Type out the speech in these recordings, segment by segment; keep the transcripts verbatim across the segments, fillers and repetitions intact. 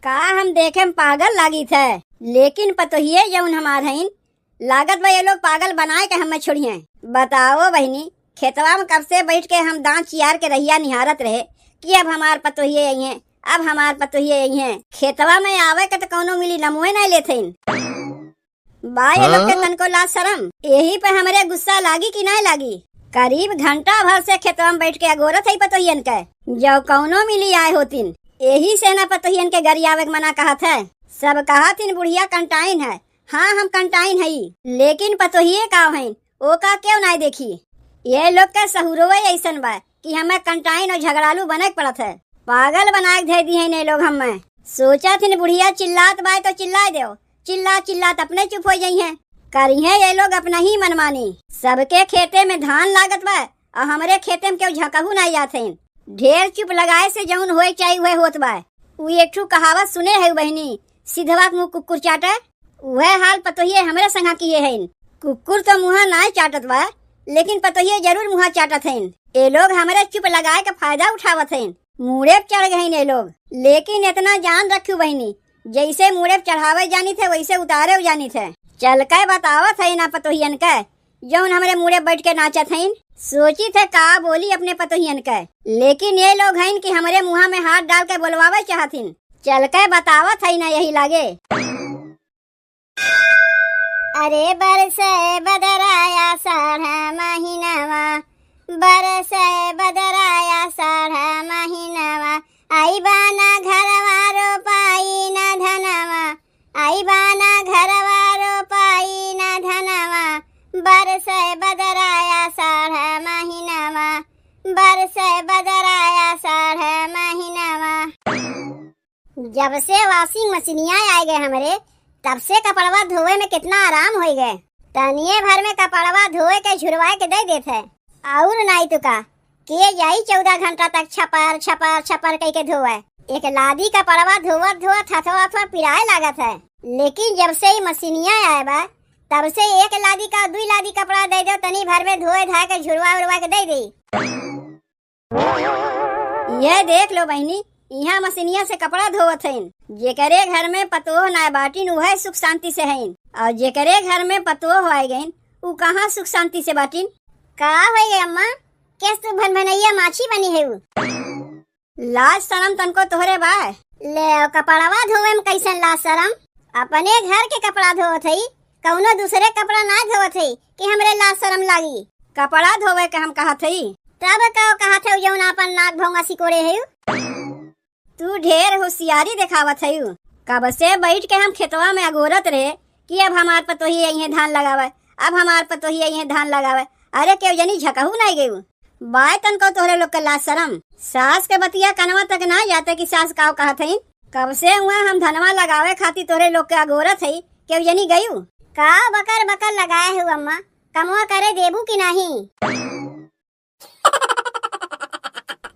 का हम देखे में पागल लागित है, लेकिन पतोहिए जउन हमार हइन, लागत बा ये लोग पागल बनाए के हमें छोड़िहें। बताओ बहिनी, खेतवा में कब से बैठ के हम दाँत चियार के रहिया निहारत रहे कि अब हमार पतोहिए अइहें, अब हमार पतोहिए अइहें। खेतवा में आवे के त कउनो मिली नमुए नाहीं लेथिन। बा ये लोग के हाँ? तनको लाज शरम, एही पे हमरे गुस्सा लागी कि नाहीं लागी? करीब घंटा भर से खेतवा में बैठ के अगोरत है पतोहियन के, जउ कउनो मिली आए होतिन, एही से ना पतोहियन के गरियावे के मना कहत है। सब कहत हिन बुढ़िया कंटाइन है, हाँ हम कंटाइन हई, लेकिन पतोहिए का हइन, ओका केउ नाहीं देखी? ये लोग के सहुरवे अइसन बा कि हमें कंटाइन अउर झगड़ालू बने के पड़त है। पागल बनाए के धइ दिहेन ये लोग हमें। सोचत हिन बुढ़िया चिल्लात बाय तो चिल्लाए देउ, चिल्लात चिल्लात अपने चुप होइ जइहें। करिहें ये लोग अपनहीं मनमानी। सबके खेते में धान लागत बा अउर हमरे खेते में केउ झकहू नाहीं जात हइन। ढेर चुप लगाए से जउन होए के चाही उहे होत बा। उ एक ठू कहावत सुने हउ बहिनी, सिधवा के मुँह कुकुर चाटे। उहे हाल पतोहिए हमरे संगा किहे हइन। कुकुर तो मुँहा नाहीं चाटत बा, लेकिन पतोहिए जरूर मुँहा चाटत हइन। ए लोग हमरे चुप लगाए के फायदा उठावत हइन। मूड़े पे चढ़ गइन ए लोग। लेकिन एतना जान रखिउ बहिनी, जइसे मूड़े पे चढ़ावे जानित है, वइसे उतारे जानित है। चल के बतावत हइन ना पतोहियन के, जउन हमरे मूड़े बैठ के नाचत हइन। सोचित है का बोली अपने पतोहियन के, लेकिन ए लोग हइन कि हमरे मुँहा में हाथ डाल के बोलवावे चाहत हइन। चल के बतावत हइन ना यही लागे। अरे बरसे बदरा आषाढ़ महीनवा, बरसे बदरा आषाढ़ महीनवा, अइबा ना घरवा रोपाई ना धनवा, अइबा ना घरवा रोपाई ना धनवा, बरसे बदरा आषाढ़ महीनवा, बरसे बदरा आषाढ़ महीनवा। जब से washing मशीनिया आए गए हमरे, तब से कपड़वा धोवे में कितना आराम होइ गए। तनिए भर में कपड़वा धोए के झुरवाए के दइ देत है। अउर नाहीं तो का, के जाई चउदह घंटा तक छपर, छपर, छपर कइ के धोवे। एक लादी कपड़वा धोवत, धोवत हथवा, हथवा पिराए लागत है। लेकिन जब से ई मशीनिया आए बा, तब से एक लादी का दुई लादी कपड़ा दइ देउ, तनी भर में धोए धाए के झुरवा उरवा के दइ देई। ये देख लो बहिनी, इहाँ मशीनिया से कपड़ा धोवत हइन। जेकरे घर में पतोह नाहीं बाटिन, उहे सुख शांति से हइन, अउर जेकरे घर में पतोह होइ गइन, उ कहाँ सुख शांति से बाटिन? का होइ गए अम्मा, केस तू भनभनैया माछी बनी हउ? लाज शरम तनको तोहरे बा? ले, कपड़वा धोवे में कइसन लाज शरम? अपने घर के कपड़ा धोवत हई, कउनो दूसरे कपड़ा ना धोवत हई कि हमरे लाज शरम लागी। कपड़ा धोवे के हम कहत हई। तब का कहत हऊ जउन आपन नाक भौंगा सिकोड़े हऊ? तू ढेर होशियारी देखावत हऊ। कब से बैठ के हम खेतवा में अगोरत रहे कि अब हमार पतोही अइहें धान लगावे, अब हमार पतोही अइहें धान लगावे। अरे केहू जनी झकहू नाहीं गयू। बाय तनको तोहरे लोग के लाज शरम। सास के बतिया कनवा तक ना जाते कि सास काव कहत हईन। कब से हुआ हम धनवा लगावे खातिर तोहरे लोग के अगोरत हई, केहू जनी गयू? का बकर बकर लगाए हऊ अम्मा, कमवा करे देबू कि नाहीं?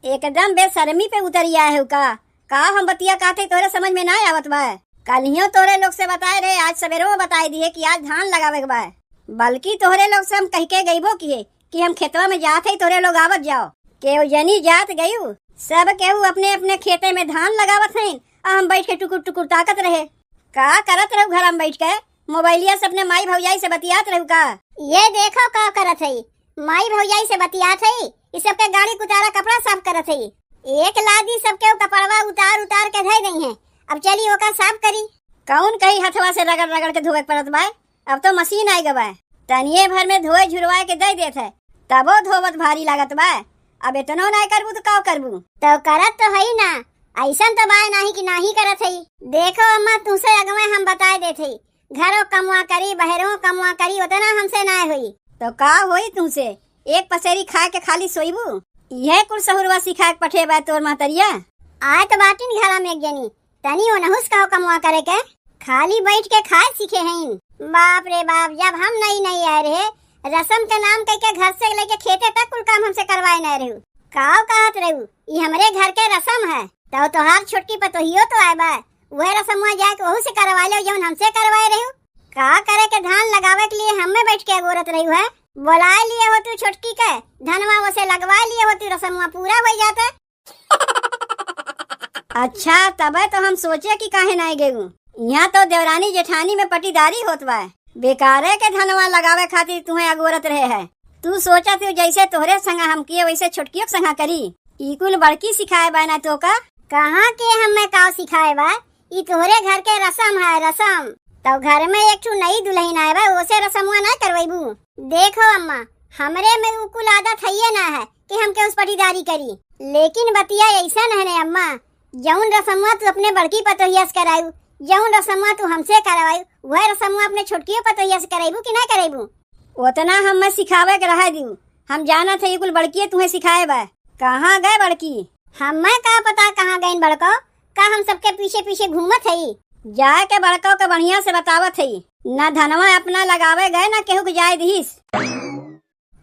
एकदम बेशर्मी पे उतरिया हऊ का? का हम बतिया कहत हई तोहरे समझ में ना आवत बा? कल्हियो तोहरे लोग से बताए रहे, आज सबेरो में बताए दिए कि आज धान लगावे के बा। बल्कि तोहरे लोग से हम कह के गईबो किए कि हम खेतवा में जात हई, तोहरे लोग आवत जाओ। केहू जनी जात गयू, सब केहू अपने अपने खेते में धान लगावत हईन, आ हम बैठ के टुकुर टुकुर ताकत रहे। का करत रहू घरा में बैठ के? मोबाइलिया से अपने माई भौजाई से बतियात रहू का? ये देखो का करत हई, माई भौजाई से बतियात हई, ई सबके गाड़ी कुतारा कपड़ा साफ करत हई। एक लादी सबके उ कपड़वा उतार उतार के धई दई हैं। अब चली ओका साफ करी। कौन कही हथवा से रगड़ रगड़ के धोवे के पड़त बा, अब तो मशीन आइ गवा। तनिए भर में धोए झुरवाए के दे देत है, तबो धोवत भारी लागत बा। अब इतनो नाहीं करबू तो का करबू? तो करत तो हई ना, ऐसन तो बाय नाहीं कि नाहीं करत हई। देखो अम्मा, तुमसे अगवे हम बताए देत हई, घरो कमवा करी, बहरो कमवा करी, उतना हमसे नाय होई। तो का होई तुमसे? एक पसेरी खाए के खाली सोईबू? इहे कुल सहुरवा सिखाए के पठे बा तोर महतरिया। आए तो बाटिन घरा में एक जनी, तनी ओनहु से कहो कमवा करे के। खाली बैठ के खाए सीखे हईन। बाप रे बाप, जब हम नई नई आए रहे, रसम के नाम कह के घर से लेके खेते तक कुल काम हमसे करवाए नाय रहू। काव कहत रहू, ई हमरे घर के रसम है। तो तोहार छोटकी पतोहियो तो आए बा, वह रसमवा जाके वहू से करवा लो जौन हमसे करवाए रहू। का करे के धान लगावे के लिए हमें बैठ के अगोरत रहू है? बोलाए लिए हो तू छोटकी के, धनवा वो से लगवाए लिए हो तू, रसमवा पूरा हो जाते। अच्छा, तबे तो हम सोचे कि काहे नाई गयू। यहाँ तो देवरानी जेठानी में पटीदारी होत बा। बेकारे के धनवा लगावे खातिर तुहें अगोरत रहे है। तू सोचत हो जैसे तोहरे संगा हम किए वैसे छोटकियो के संगा करी। ई कुल बड़की सिखाए बा ना तो का? कहाँ के हमें का सिखाए बा? ई तोहरे घर के रसम है, रसम। तो घर में एक ठो नई दुल्हन आए बा, ओसे रसमवा ना करवैबू? देखो अम्मा, हमरे में उ कुल आदत हइये ना है कि हम केहू से पटीदारी करी। लेकिन बतिया ऐसन है ने अम्मा, जौन रसमवा तू अपने बड़की पतोहिया से करायू, जौन रसमवा तू हमसे करवायू, वह रसमवा अपने छोटकियो पतोहिया से करैबू कि ना करैबू? ओतना हमें सिखावे के रहे दियू, हम जानत है ई कुल बड़किए तुहें सिखाए बा। कहाँ गए बड़की? हमें का पता कहाँ गइन बड़को, का हम सबके पीछे पीछे घूमत हई? जाए के बड़को के बढ़िया से बतावत हई, ना धनवा अपना लगावे गए ना केहू के जाए दिहिस।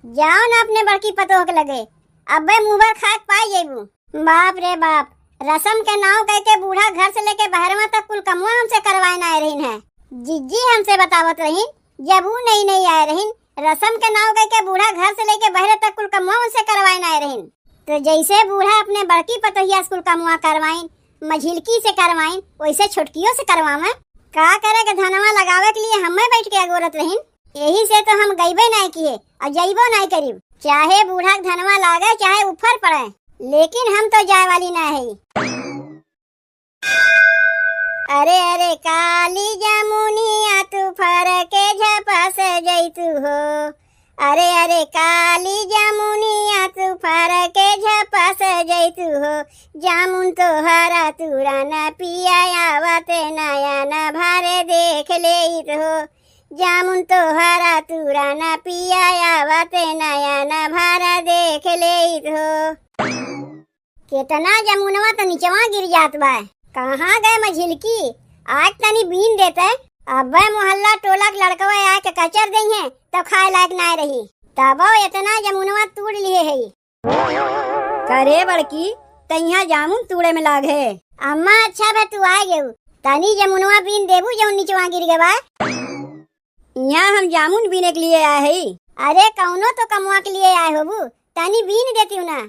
जाओ ना अपने बड़की पतोह के लगे, अब्बे मुँह भर खाए के पाए जेबू। बाप रे बाप, रसम के नाव कह के बूढ़ा घर से लेके बहरवा तक कुल कमवा हमसे करवाए ना आए रहिन है। जिज्जी हमसे बतावत रहिन, जब ऊ नई नई आए रहिन, रसम के नाव कह के बूढ़ा घर से लेके बहरे तक कुल कमवा उनसे करवाए ना आए रहिन। तो जैसे बूढ़ा अपने बड़की पतोहिया से कुल कमवा करवाइन, मझिलकी से करवाइन, वैसे छोटकियो से करवावे। का करे के धनवा लगावे के लिए हमें बैठ के अगोरत रहिन। यही से तो हम गइबे नाय किए और जइबो नाय करीब। चाहे बूढ़ा के धनवा लागे, चाहे उफर पड़े, लेकिन हम तो जाए वाली ना है। अरे अरे काली जामुनिया तू फर के झपस जैतू हो। अरे अरे काली जामुनिया तू फर के झपस जैतू हो। जामुन तोहरा तुरा न पिया आवत नया न भरे देख लेइत हो। जामुन तोहरा तुरा न पिया आवत नया न भरा देख लेइत हो। केतना जमुनवा त निचवा गिर जात बा। कहाँ गए मझिलकी? आज तनी बीन देते। अब्बे मोहल्ला टोला के लड़कवा आके कचर देइहें, तब खाए लायक नाय रही। तबो एतना जमुनवा तूड़ लिए है। करे बड़की, तैहा जामुन तूड़े में लाग है। अम्मा, अच्छा बा तू आ गेऊ, तनी जमुनवा बीन देबू जौन निचवा गिर गवा। यहाँ हम जामुन बीने के लिए आए हई। अरे कौनो तो कमवा के लिए आए होबू, तनी बीन देती हूँ ना।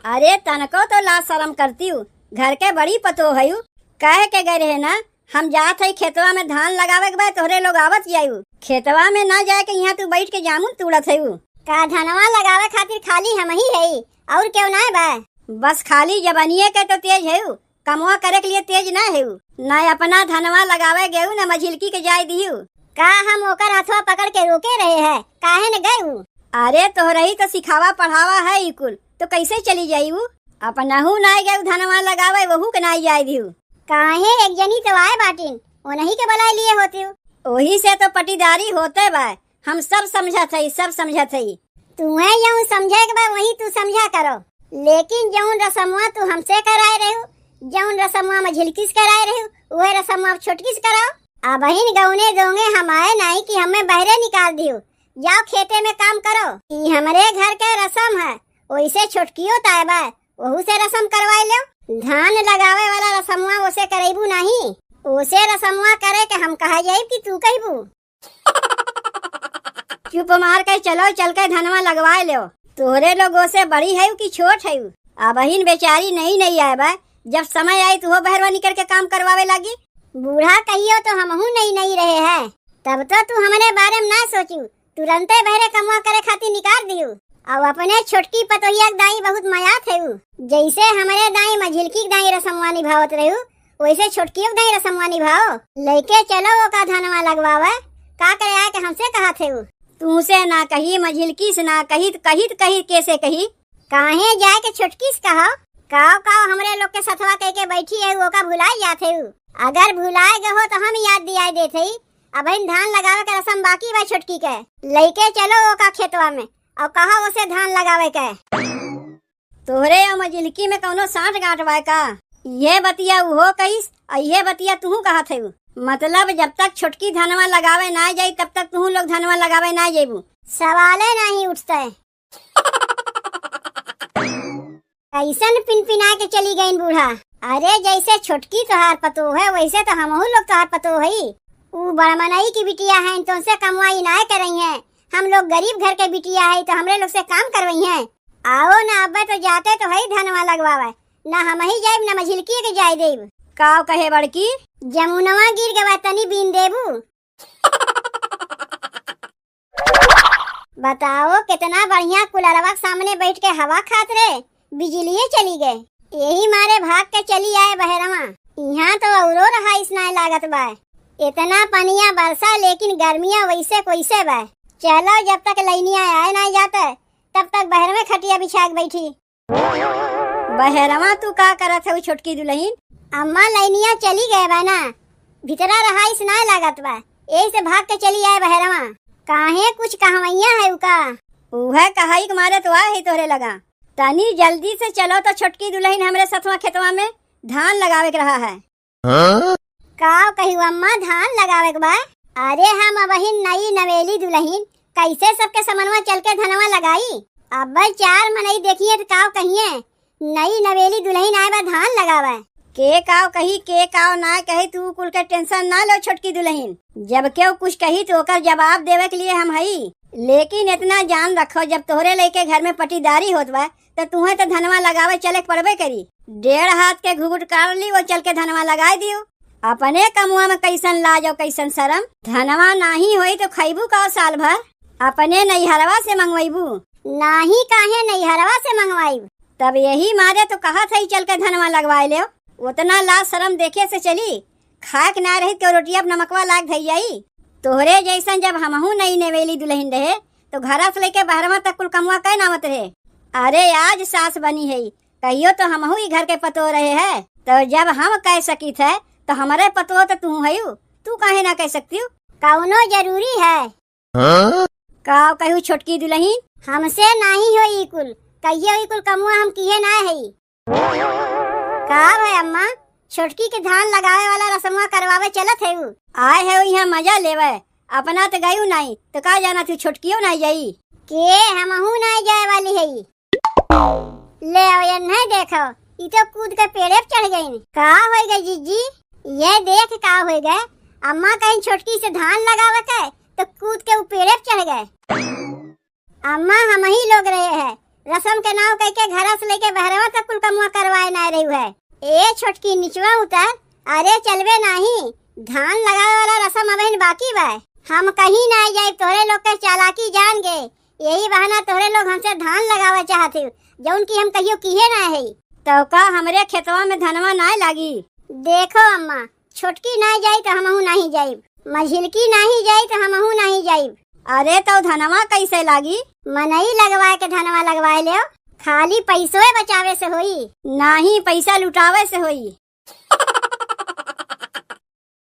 अरे तनको तो लाज शरम करती हूँ, घर के बड़ी पतो हयू, कह के गए रहे ना, हम जात हई खेतवा में धान लगावे के बा, तोहरे लोग आवत जायू। खेतवा में ना जाए के यहाँ तू बैठ के जामुन तूड़त हयू। का धनवा लगावे खातिर खाली हम ही हई, और केहू ना बा? बस खाली जबनिये के तो तेज हयू, कमवा करे के लिए तेज ना हयू। ना अपना धनवा लगावे गयू, ना मझिलकी के जाए दियू। का हम ओकर हथवा पकड़ के रोके रहे है, काहे न गयू? अरे तोहरही तो सिखावा पढ़ावा है ई कुल, तो कैसे चली जाई ऊ? अपनहू नाय गयू धनवा लगावे, वहू के नाय जाए दियू। काहे, एक जनी तो आए बाटिन, उन्हीं के बुलाए लिए होतिउ। ओही से तो पटीदारी होते बा, हम सब समझत हई, सब समझत हई। तुहे जौन समझे के बा वही तू समझा करो, लेकिन जौन रसमवा तू हमसे कराए रहू, जौन रसमवा मझिलकी से कराए रहू, उहे रसमवा अब छोटकी से कराओ। अबहिन गौने दोंगे हम आए नाई कि हमें बहरे निकाल दियो, जाओ खेते में काम करो। ई हमरे घर के रसम है, ओइसे छोटकियो ताय बा, ओहू से रसम करवाए लो। धान लगावे वाला रसमवा ओसे करैबू नाही, ओसे रसमवा करे के हम कहा जाइब कि तू कहबू? चुप मार के चलो, चल के धनवा लगवाए लो। तोहरे लोगों से बड़ी है कि छोट है? अबहिन बेचारी नई नई आए बा, जब समय आई तुहो बहरवा निकल के काम करवावे लागी। बूढ़ा कहियो तो हमहू नई नई रहे हैं, तब तो तू हमरे बारे में ना सोचू, तुरंते बहरे कमवा करे खातिर निकाल दियू। अब अपने छोटकी पतोहिया के दाई बहुत मयात है ऊ। जैसे हमरे दाई मझिलकी के दाई रसमवा निभावत रहू, वैसे छोटकियो के दाई रसमवा निभाओ। लइके चलो ओका धनवा लगवावे, का करे आए के हमसे कहत है ऊ। तुमसे ना कही, मझिलकी से ना कही, त कही त कही, कैसे कही? काहे जाए के छोटकी से कहो? काव काव हमरे लोग के सथवा कह के बैठी है, ओका भुलाई जात है ऊ। अगर भुलाए गए हो तो हम याद दियाए देत हई। अबहिन धान लगावे के रसम बाकी बा छोटकी के। लइके चलो ओका खेतवा में और कहा ओसे धान लगावे के। तोहरे और मझिलकी में कौनो साँठ गाँठ बा का? ये बतिया उहो कहिस और ये बतिया तुहू कहत है। मतलब जब तक छोटकी धनवा लगावे ना जाई तब तक तुहू लोग धनवा लगावे ना जेबू। सवाले नहीं उठते। कैसन पिनपिना के चली गईन बूढ़ा। अरे जैसे छोटकी तोहार पतोह है वैसे तो हमहू लोग तोहार पतोह हई। ऊ बड़मनई की बिटिया है, तुमसे कमवाई ना करई है। हम लोग गरीब घर के बिटिया है तो हमरे लोग से काम करवई है। आओ ना अब्बे तो जाते तो है धनवा लगवावे, ना हमही जाइब, ना मझिलकी के जाए देब। काव कहे बड़की? जमुनवा गिर गवा, तनी बीन देबू। बताओ, कितना बढ़िया कुलरवा के सामने बैठ के हवा खात रहे, बिजलिए चली गए। यही मारे भाग के चली आए बहरवा। यहाँ तो औरो रहाइस नाय लागत बा। इतना पनिया बरसा, लेकिन गर्मिया वैसे कैसे बा। चलो, जब तक लैनिया आए ना जाते, तब तक बहर में खटिया बिछा के बैठी। बहरवा तू का करत हऊ छोटकी दुलहिन? अम्मा, लैनिया चली गए बा ना, भीतरा रहाइस ना लागत बा, यही से भाग के चली आए बहरवा। काहे, कुछ कहवैया है उका? उहे कहई के मारे तो आए है तोहरे लगा। तनी जल्दी से चलो तो छोटकी दुलहिन, हमरे सथवा खेतवा में धान लगावे के रहा है। हाँ? काव कही अम्मा, धान लगावे के बा? अरे हम अबहिन नई नवेली दुलहिन, कैसे सबके समनवा चल के धनवा लगाई? अब चार मनई देखिए तो काव कहिए, नई नवेली दुलहिन आए बा धान लगावे। के काव कही, के काव ना कही, तू कुल के tension ना लो छोटकी दुलहिन। जब केहू कुछ कही तो ओकर जवाब देवे के लिए हम हई। लेकिन इतना जान रखो, जब तोहरे लइके घर में पटीदारी होत बा, त तुहें त धनवा लगावे चले के पड़बे करी। डेढ़ हाथ के घुघुट काट ली, वो चल के धनवा लगाए दियो। अपने कमुआ में कैसन लाज और कैसन शरम। धनवा नाही होई तो खैबू का साल भर? अपने नैहरवा से मंगवाइबू। नाही, काहे नैहरवा से मंगवाइब? तब यही मारे तो कहत है चल के धनवा लगवाए लेव। उतना लाज शरम देखे से चली, खाए के ना रही तो रोटिया पे नमकवा लाग धई जाई। तोहरे जैसन जब हमहू नई नवेली दुलहिन रहे, तो घरा से लेके बहरवा तक कुल कमुआ कै नावत रहे। अरे, आज सास बनी है, कहियो तो हमहू ई घर के पतोह रहे है, तो जब हम कह सकित है, तो हमरे पतोह तो तू हयू, तू काहे ना कह सकती हूँ? कौनो जरूरी है? हाँ? का कहू छोटकी दुलहिन? हमसे नाही होई ई कुल, कहियो ई कुल कमुआ हम किहे ना हई। का भय अम्मा, छोटकी के धान लगावे वाला रसमवा करवावे चलत है उ? आए है यहाँ मजा लेवे, अपना तो गयू नाही, तो का जाना तू छोटकियो नाही जाई। के हमहू नाही जाए वाली है। ले आओ, ये नहीं देखो, ई तो कूद के पेड़े पे चढ़ गई। का होई गए जिज्जी? ये देख का होई गए, अम्मा कहीं छोटकी से धान लगावे के, तो कूद के उ पेड़े पे चढ़ गए। अम्मा, हमही लोग रहे हैं, रसम के नाव कह के घरा से लेके बहरवा तक कुल कमुआ करवाए ना रही है। ए छोटकी, निचवा उतर, अरे चलबे नाही, धान लगावे वाला रसम अबहिन बाकी बा। हम कहीं ना जाए, तोहरे लोग के चालाकी जान गए, यही बहाना तोहरे लोग हमसे धान लगावे चाहत हो, जौन की हम कहियो किहे ना है। तो का हमरे खेतवा में धनवा ना लागी? देखो अम्मा, छोटकी ना जाई तो हमहू नाही जाइब, मझिलकी नाही जाई तो हमहू नाही जाइब। अरे तो धनवा कैसे लागी? मनई लगवाए के धनवा लगवाए लेव, खाली पैसोए बचावे से होई। नाही, पैसा लुटावे से होई।